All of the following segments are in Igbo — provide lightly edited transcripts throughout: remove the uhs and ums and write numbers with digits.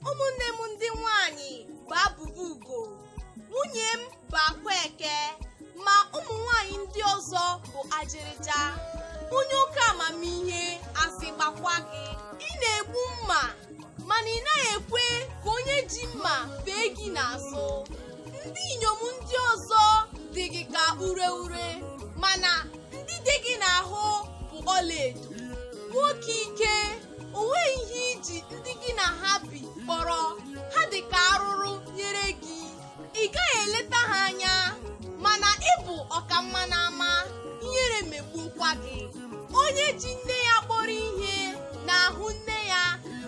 Ụmụnne m ndị nwanyị bụ abụba ugo, nwunye m bụ akwa eke, ma ụmụ nwanyị ndị ọzọ bụ ajịrịja. Onye oke amamihe, asị gbakwa gị. Ị na-egbu mma, mana ị naghị ekwe ka onye ji mma fee gị n'azụ. Ndị inyom ndị ọzọ dị gị ka ure ure, mana ndị dị gị n'ahụ bụ ọlaedo. Nwoke ike, o nweghị ihe iji ndị gị na ha bi kpọrọ. Ha dị ka arụrụ nyere gị. Ị gaghị eleta ha anya, mana ị bụ ọkamma n'ama, ihere megbuokwa gị. Onye ji nne ya kpọrọ ihe na-ahụ nne ya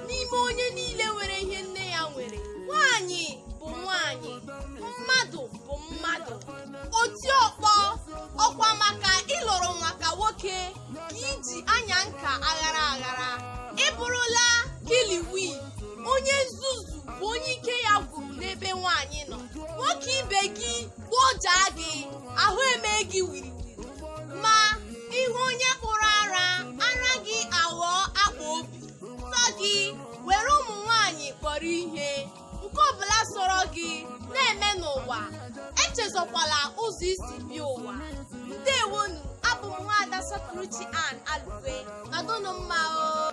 n'ime onye niile nwere ihe nne ya nwere. Nwanyị bụ nwanyị, mmadụ bụ mmadụ. Oti ọkpọ, ọkwa maka ịlụrụ maka nwoke ka iji anya nka aghara aghara. Ị bụrụla kiliwi. Onye nzuzu bụ onye ike ya gwụrụ n'ebe nwaanyị nọ. Nwoke ibe gị gbọjaa gị, ahụ eme gị wiriwiri, ma ihu onye kpụrụ ara, ara gị aghọọ akpa obi sọ gị. Were ụmụ nwanyị kpọrọ ihe. Nke ọbụla sọrọ gị na-eme n'ụwa, echezọkwala ụzọ isi bịa ụwa. Ndewonu, abụ m Nwaada Sọpụrụchi Ann Alukwe. Nọdụnụ mma o.